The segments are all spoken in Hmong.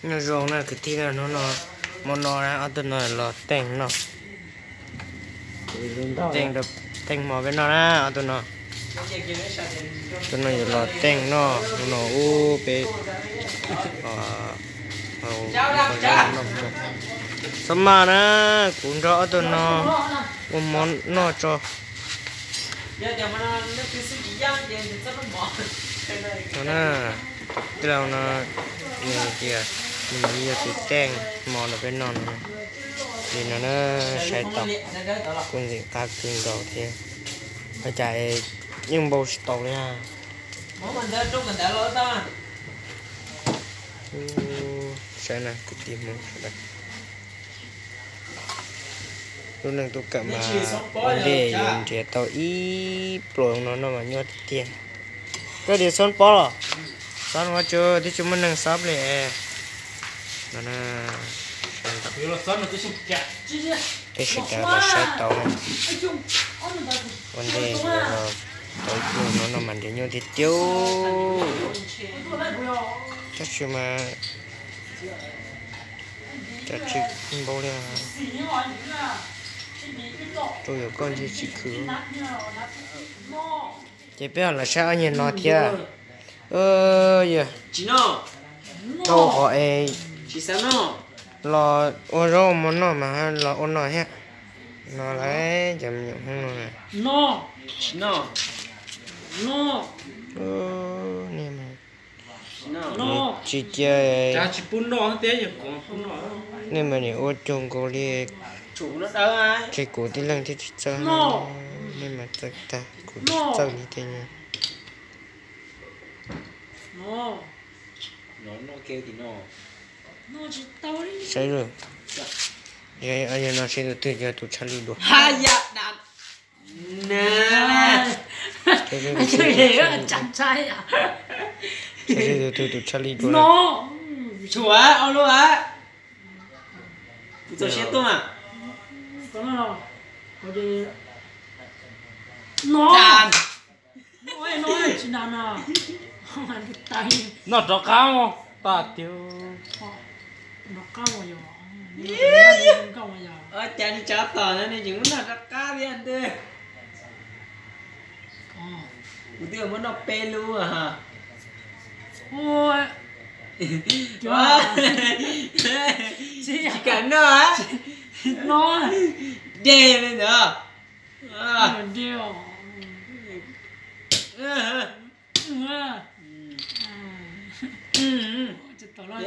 Nyob zoo na kwv tij, hnub no hmo no na ob tug no los teej noj, teej, teej hmo peb noj na ob tug no. Tus no yuav los teej noj, hnub no ub peb, o, txhob maj na, kuv nrog ob tug no ua hmo noj tso. No na, tij laug no nws tias nws yog tus teej hmo rau peb noj no. Li no na, saib tau kuj ntxim qab kawg nkaus thiab. Ua cas yeej npau tsis tau li. Saib na kwv tij Hmoob sawv daws, lub neej tub kawm mas ua ntej yuav nrhiav tau ib pluas no noj mas nyuaj tiag tiag. Koj tias xob pob los? Xob ua tsuas twb tsis muaj neeg xob li. No na, peb sawv daws los saib tau na. Ua ntej yuav los tau ib pluas no noj mas nrhiav nyuaj tiag tiag. Tab sis mas cov tsis npau li. Rau yuav koj ntshe tsis khwv. Ces peb ho los saib ob niag no thiab. Yog dhau qhov es los ua zaub ua mov noj mas los ua no thiab. No lawm cov me nyuam Hmoob no na. Tsis cia, nej mas nim ua cuag nkaus li tseg kuv tib leeg thiaj tsis txawj, nej mas txawj tag, kuv tsis txawj li thiab. Saib, yog no seb tus twg yog tus tshaj lij dua. Seb tus twg tus tshaj lij dua. Txaus siab tuaj mas. Noj rov qab mog, tas tiag. Cas li tsav tom no ne tseem muab noj rov qab thiab ntag. Kuv twb muab noj peb lub. Tsis kam noj. Dej li ntawd.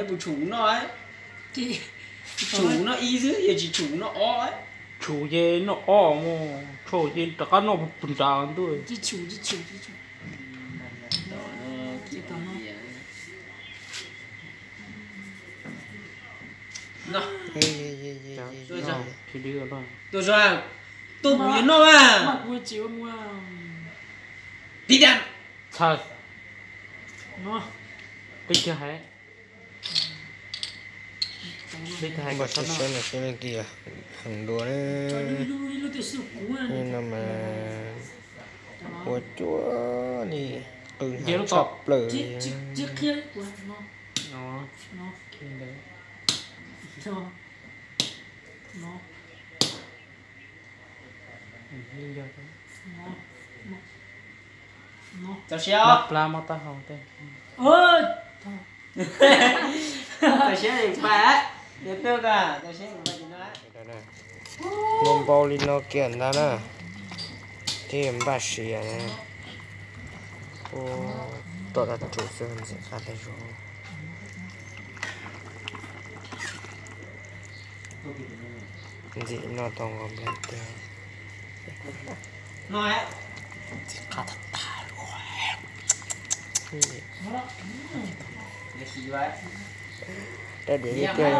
Pus tshum noj, tshum noj ib xwb, yog tsis tshum noj ob. Tshum ces noj ob mus, tshum ces rov qab noj puag nrad ntuj. Tuaj, tuaj kuv yuav noj mas. Pib dam. Txhawj. Peb kiag hais. Npaj tsis sab no seb leej twg heev dua na. No mas ua cuag li qw heev tshaj plaws li. Txaus siab os. Plab mob taub hau tej. Txaus siab es pais, yog tuaj koj txaus siab es pais tim no. Npau npau li no kiag ntag na, thiaj npaj siav. Ua roj dab tsuv xwb ntxim qab tag zog. Ntxim noj tau nqos nplej tiag. Ntxim qab tag tag. Rau diav tiag tiag,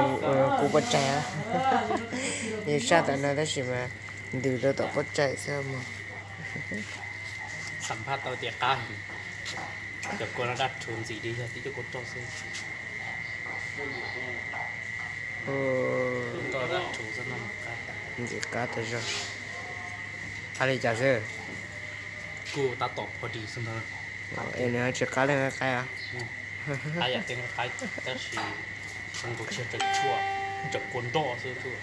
kuv pov tsaig. Yog saj tam no tab sis mas ntws rau tom pov tsaig xwb mas. Xam phaj tau tias qab heev. Cov kua no dab rhuv ntxim li yog tib co kua roj xwb. Ntxim qab tas zog. Qab li cas xwb? Kuj tab tom pov dis xwb ntag. Es nws tsis qab li nqaij nqaij os? Qab yam tej nqaij nqaij tab sis Tsis yog tseem tshuaj, tseem kua nroj xwb.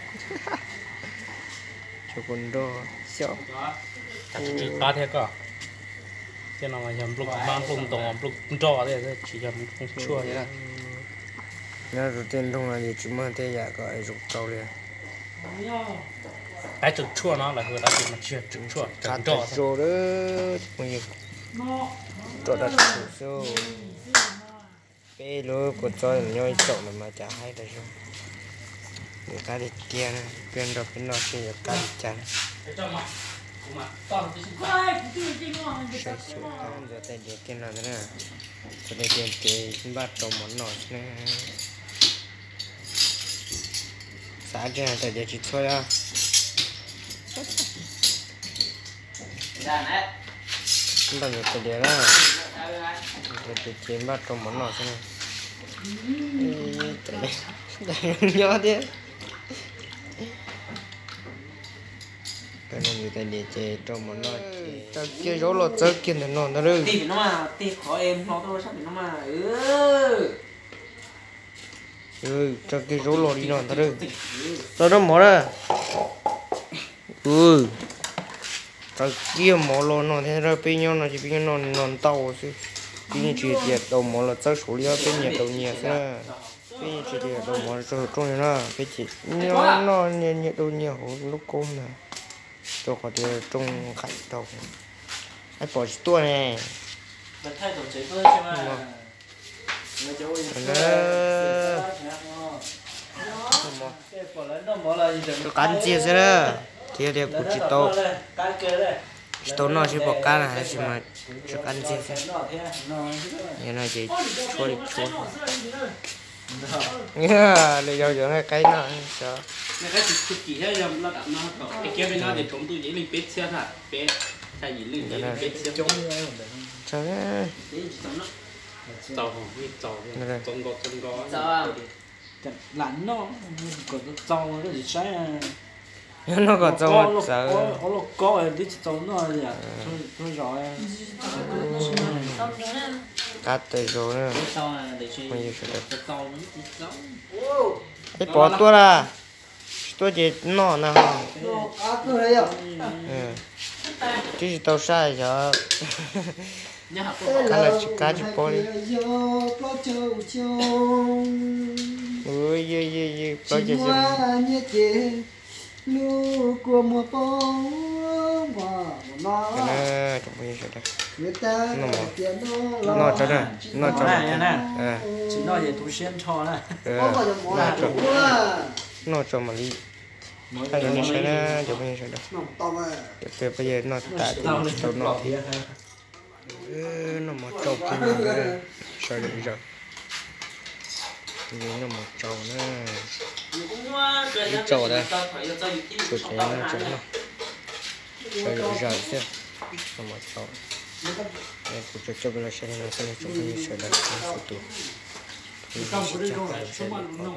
Tseem kua nroj xyov. Cas tsis tsw qab thiab koj. Tej no mas yog nplooj hmab nplooj ntoo nplooj nroj thiab tsis yog nplooj tshuaj. Nyob rau tej nroog no ces tsis muaj tej yam kom zoo rau li. Qaib tseem tshuaj no lawv hu tab sis mas tsis yog tseem tshuaj, tseem nroj xwb. Roj dab tsi xwb. Peb lub kua txob nyob ib tsoom no mas cas haib tas zog. Nws qab tiag tiag na, peb nrog peb noj seb yuav qab li cas na. Saib xyuas ntxuav tais diav kiag no ntag na. Ntxuav tais diav ces npaj rau mov noj xwb na. Xav tias tais diav tsis txhua os. Npaj ntxuav tais diav na. Tais diav ces npaj rau mov noj xwb na. Tais diav nyob thiab. Tais diav ces rau mov noj ces tsaws kiag zaub los txawb kiag ntawm no ntag lauj. Tsaws kiag zaub los li no ntag lauj. Los noj mov na. Tsaws kiag mov los no thiab, peb nyob no ces peb nyob no no ntau xwb. Peb yeej tsis tias tau mov los txawb saud li os, peb nyias tau nyias xwb na. Peb yeej tsis tias tau mov rau hauv rooj li na, peb ces nyob no nyias tau nyias hauv lub kaub ntag, rau qhov tias rooj nqaim rau. Aib pom tsis tuaj ne. Rov qab ntxiag xwb na. Thiab tias kuv tsis tau, tsis tau noj seb puas qab na, tab sis mas rov qab ntxiag xwb. Yog no ces tshuab li tshuab. Lwm zaus yuav nqaij qaib noj. Lam noj kom txaus txawv. Qab tawm zaus na. Ib pov tuaj lawm. Tsis tuaj ces noj na ho. Twb tsis tau saib xyov. Qab los tsis qab tsis paub li. Ywg ywg ywg plaub caug xyoo. Tsoom phooj ywg sawv daws, noj tso na, noj tso mas, tsis noj ces tu siab nrho na. Noj tso mam li, noj tso mam li saib na tsoom phooj ywg sawv daws. Cov phooj ywg noj tas ces tsis tau noj thiab. Noj mov tsau kiag no, sawv daws zaws. Noj mov tsau na, ib tsau na, tsuas ces noj tsau no, sawv daws zaws xwb. Noj mov tsau, kuv tsuas coj peb los saib li no xwb tsoom phooj ywg sawv daws txhua tus. Peb sib cog peb los saib li no.